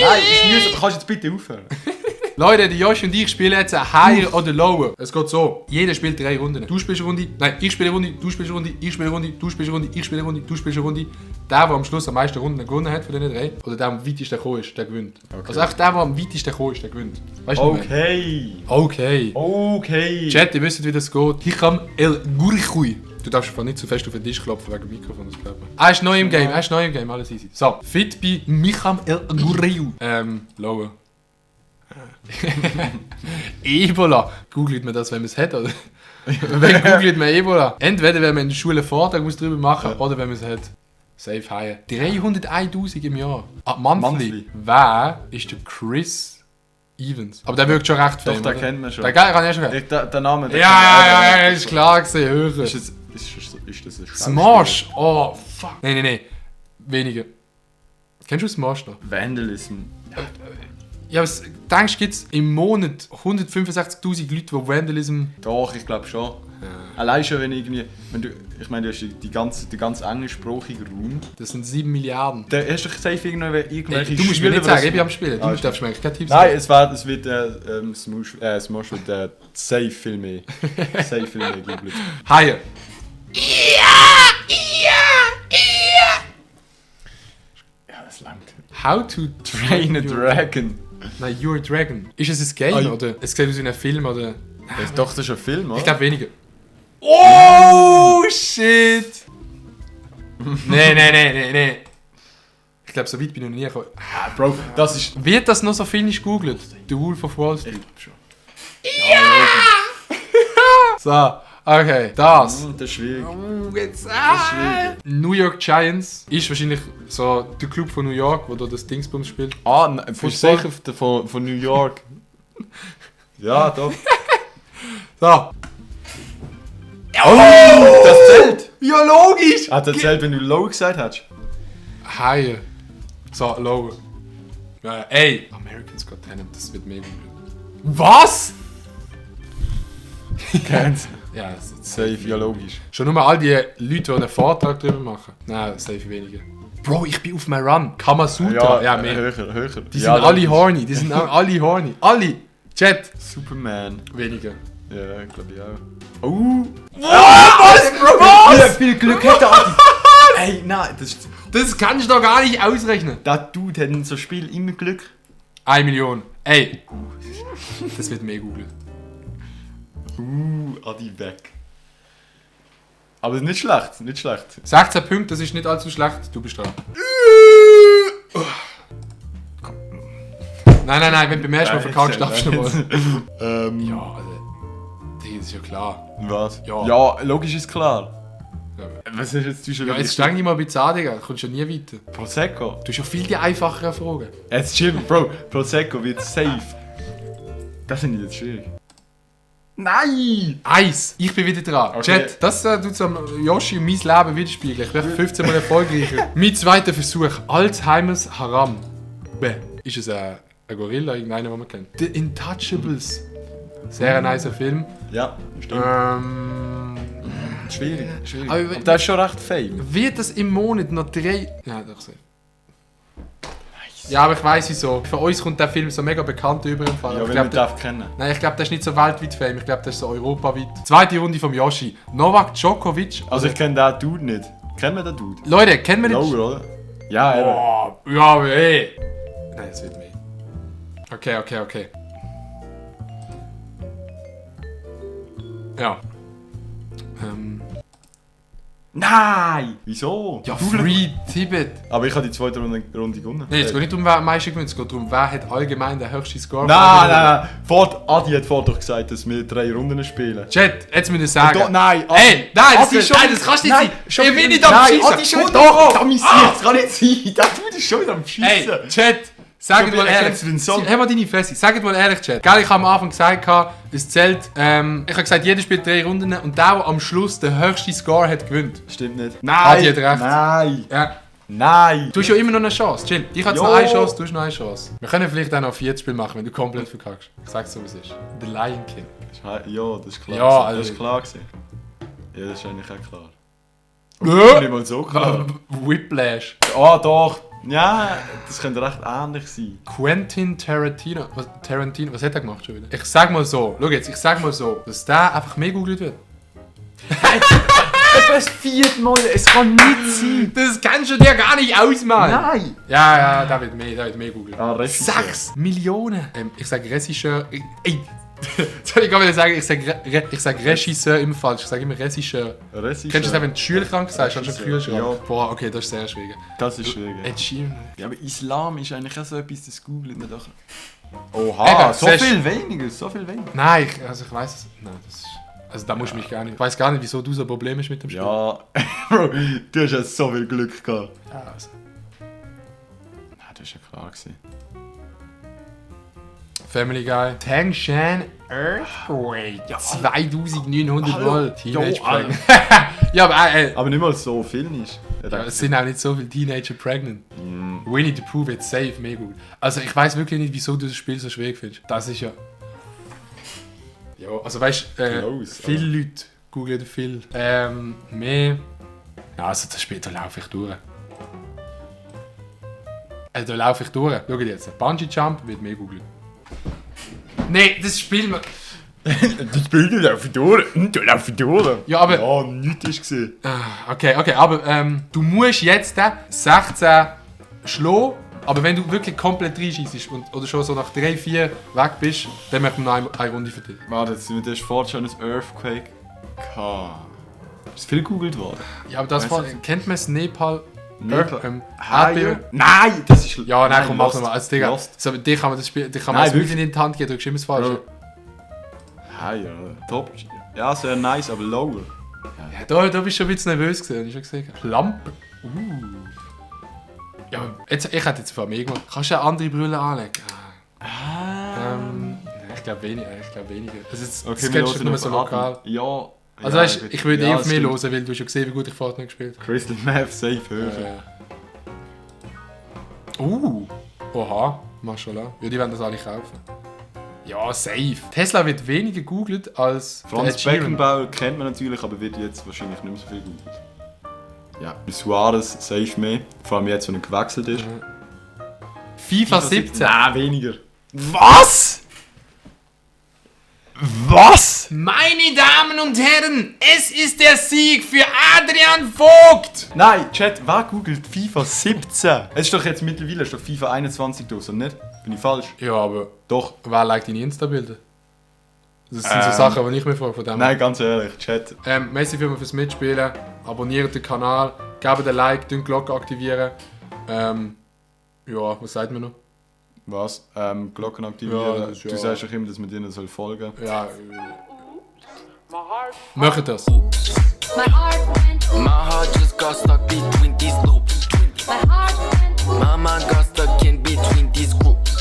Nein, ist mühsam. Kannst du jetzt bitte aufhören? Leute, die Josh und ich spielen jetzt ein Higher oder Lower. Es geht so. Jeder spielt 3 Runden. Du spielst eine Runde, nein, ich spiele eine Runde, du spielst eine Runde, ich spiele eine Runde, du spielst eine Runde, ich spiele eine Runde, du spielst eine Runde. Der am Schluss am meisten Runden gewonnen hat von diesen 3, oder der am weitesten gekommen ist, der gewinnt. Okay. Also einfach der am weitesten gekommen ist, der gewinnt. Weißt du, Okay. Chat, ihr wisst, wie das geht. Hikam El Gurichui. Du darfst einfach nicht zu fest auf den Tisch klopfen wegen dem Mikrofon, das glaube ich. Er ist neu im Game, alles easy. So, fit bei Micham El Gurriu. Lower. Ebola. Googelt man das, wenn man es hat, oder? Wenn googelt man Ebola? Entweder wenn man in der Schule einen Vortrag muss drüber machen oder wenn man es hat. Safe higher. 301.000 im Jahr. Monthly. Wer ist der Chris Evans? Aber der wirkt schon recht fame. Doch, den kennt man schon. Den kann ich schon kennen. Der Name. Ja, ist klar gesehen, höher. Ist das ein Smash? Oh, fuck. Nein. Weniger. Kennst du Smash noch? Vandalism. Ja, was denkst du, gibt es im Monat 165.000 Leute, die Vandalism... Doch, ich glaube schon. Ja. Allein schon, wenn irgendwie... Ich meine, du hast den ganzen englischsprachigen Raum. Das sind 7 Milliarden. Da hast du doch safe irgendwelche du musst mir nicht sagen, ich bin am Spielen. Du darfst mir eigentlich keine Tipps geben. Nein, es wird Smash wird safe viel mehr. Safe viel mehr gegoogelt. Higher. Ja, das langt. How to train a dragon. Nein, You're a Dragon. Ist es ein Game oder? Es sieht aus wie ein Film oder? Doch, das ist ein Film, oder? Ich glaube weniger. Oh shit! Nein. Ich glaube, so weit bin ich noch nie gekommen. Bro, das ist... Wird das noch so viel nicht gegoogelt? The Wolf of Wall Street? Ich schon. Ja! So, okay, das. Das ist schwierig. Jetzt, New York Giants ist wahrscheinlich so der Club von New York, wo da das Dingsbums spielt. Bist du sicher von New York? Ja, doch. So. Oh, das zählt! Ja, logisch! Hat das zählt, wenn du Low gesagt hast? Higher. So, Lower. Ja, ey! Americans Got Talent, das wird mega gut. Was? Kennst Ja, safe, ja logisch. Schon nur all die Leute, die einen Vortrag darüber machen. Nein, safe weniger. Bro, ich bin auf meinem Run. Kamasutra. Ja, mehr. Höher. Die sind alle horny. Die sind alle horny. Alle! Chat! Superman. Weniger. Ja, glaube ich auch. Was, Bro? Was? Wie viel Glück hat der Adi? Ey, nein, das kannst du doch gar nicht ausrechnen. Der Dude hat in so einem Spiel immer Glück. 1 Million. Ey. Das wird mehr googeln. Adi weg. Aber nicht schlecht, nicht schlecht. 16 Punkte, das ist nicht allzu schlecht. Du bist dran. Nein, wenn du beim ersten Mal verkackst, darfst du noch mal. Ja, also, das ist ja klar. Was? Ja, logisch ist klar. Was ist jetzt schon ja, jetzt streng dich mal bei an, Digga. Du kommst ja nie weiter. Prosecco? Du hast ja viel die einfacheren Fragen. Jetzt chill, Bro. Prosecco wird safe. Das sind jetzt schwierig. Nein! Eis! Ich bin wieder dran. Okay. Chat, das tut so Yoshi und mein Leben widerspiegeln. Ich werde 15 Mal erfolgreicher. Mein zweiter Versuch. Alzheimer's Haram. Ist es ein Gorilla? Irgendeiner, den man kennt? The Intouchables. Sehr ein nicer Film. Ja, stimmt. Schwierig. Aber das ist schon recht fame. Wird das im Monat noch 3... Ja, doch so. Ja, aber ich weiss wieso. Für uns kommt der Film so mega bekannt über im Fall. Ja, wenn man darf kennen. Nein, ich glaube, der ist nicht so weltweit fame. Ich glaube, der ist so europaweit. Zweite Runde vom Yoshi. Novak Djokovic. Also ich kenne den Dude nicht. Kennen wir den Dude? Leute, kennen wir nicht? Lower, oder? Ja, eben. Oh, ja, aber ey. Nein, es wird mehr. Okay. Ja. Nein! Wieso? Ja, Free Tibet. Aber ich habe die zweite Runde gewonnen. Nein, es geht nicht darum, wer am meisten gewinnt. Es geht darum, wer hat allgemein den höchsten Score. Nein. Adi hat vorher doch gesagt, dass wir 3 Runden spielen. Chat, jetzt müssen wir sagen. Nein, Adi, das kannst du nicht sein. Ich bin nicht am Schießen. Adi schon doch, das kann nicht sein. Der Dude ist schon wieder am Schießen. Hey, Chat. Sagt mal ehrlich, hör mal deine Fresse. Sagt mal ehrlich, Chat. Gell, ich habe am Anfang gesagt, es zählt. Ich habe gesagt, jeder spielt 3 Runden und der am Schluss den höchsten Score hat gewinnt. Stimmt nicht. Adi hat recht. Nein. Ja. Nein. Du hast ja immer noch eine Chance. Chill. Ich habe noch eine Chance, du hast noch eine Chance. Wir können vielleicht auch noch 4 Spiele machen, wenn du komplett verkackst. Ich sag's so, wie es ist. The Lion King. Ja, das ist klar. Ja, also, das ist klar gewesen. Ja, das ist eigentlich auch klar. Ja. Nicht mal so klar. Whiplash. Ah, doch. Ja, das könnte recht ähnlich sein. Quentin Tarantino. Was hat er gemacht schon wieder? Ich sag mal so, schau jetzt, dass der einfach mehr googelt wird. Das 4. Mal, es kann nicht sein. Das kannst du dir gar nicht ausmalen. Nein. Ja, da wird mehr googeln. Ah, Regisseur. 6 Millionen. Ich sag Regisseur. Ey, soll ich gar nicht sagen, ich sag Regisseur immer falsch. Ich sag immer Regisseur. Regisseur. Kennst du das, wenn du Schüler krank sagst, anstatt Regisseur. Kühlschrank? Ja. Boah, okay, das ist sehr schwierig. Das ist schwierig. Ed Sheeran. Ja, aber Islam ist eigentlich auch so etwas, das googelt man doch. Eben, Oha, so siehst- viel weniger, so viel weniger. Nein, ich weiß es. Nein, das ist. Also da musst du mich gar nicht. Ich weiß gar nicht, wieso du so Probleme hast mit dem Spiel. Ja, Bro, du hast ja so viel Glück gehabt. Ja, also. Nein, das ist ja klar gewesen. Family Guy. Tangshan Earthquake. 2900 Hallo. Mal. Teenage Jo, Pregnant. Ja, aber Aber nicht mal so viel ist. ja, es sind auch nicht so viele Teenager pregnant. Winnie the Pooh wird safe mega gut. Also ich weiß wirklich nicht, wieso du das Spiel so schwierig findest. Das ist ja... Ja, also weißt du, Close, viele Leute googeln viel. Mehr... Ja, also das Spiel, da laufe ich durch. Da laufe ich durch. Schau jetzt, Bungee Jump wird mehr googeln. Nein, das Spiel... Das Bild läuft durch. Du läufst durch. Ja, aber... Ja, nichts ist gesehen. Okay, aber du musst jetzt 16 schlagen, aber wenn du wirklich komplett reinschießt oder schon so nach 3-4 weg bist, dann machen wir noch eine Runde für dich. Warte, jetzt sind wir vorhin schon ein Earthquake. Ist viel gegoogelt worden? Ja, aber das Weißt war, du- Kennt man es? Nepal? Erdbeben? Erdbeben? Nein, das ist... Ja, nein, komm, mach Lost. nochmal. Also, Digga, Lost. so, dir kann man das Spiel, dir kann Nein, man das wirklich. Mittel in die Hand geben, du drückst immer das Falsche. Ja, top. Ja, sehr nice, aber lower. Ja, da bist du schon ein bisschen nervös gewesen, hab ich schon gesehen. Lampe. Ja, aber jetzt, ich hätte jetzt von mir gemacht. Kannst du eine andere Brille anlegen? Ich glaube weniger. Also jetzt, das kennst du nur so lokal. Ja. Also ja, weißt, ich würde ja, auf es mehr stimmt. hören, weil du schon gesehen, wie gut ich Fortnite gespielt habe. Crystal Meth, safe höher. Oha, Mashallah. Ja, die werden das alle kaufen. Ja, safe. Tesla wird weniger gegoogelt als der Ed Franz Sheeran. Beckenbauer kennt man natürlich, aber wird jetzt wahrscheinlich nicht mehr so viel gegoogelt. Ja, Suarez safe mehr. Vor allem jetzt, wenn er gewechselt ist. FIFA 17. Nein, weniger. Was? Was? Meine Damen und Herren, es ist der Sieg für Adrian Vogt. Nein, Chat, wer googelt FIFA 17? Es ist doch jetzt mittlerweile ist doch FIFA 21 draussen, nicht? Bin ich falsch? Ja, aber Doch. wer liked deine Insta-Bilder? Das sind so Sachen, die ich mir frage von dem. Nein, ganz ehrlich, Chat. Merci vielmals fürs Mitspielen. Abonniert den Kanal, gebt ein Like, die Glocke aktivieren. Ja, was sagt man noch? Was? Glocken Ja, aktivieren. das ist ja- Du sagst doch immer, dass man dir nicht folgen soll. Ja, macht das. My heart went, My heart just got stuck between these loops. my heart went. My mind got stuck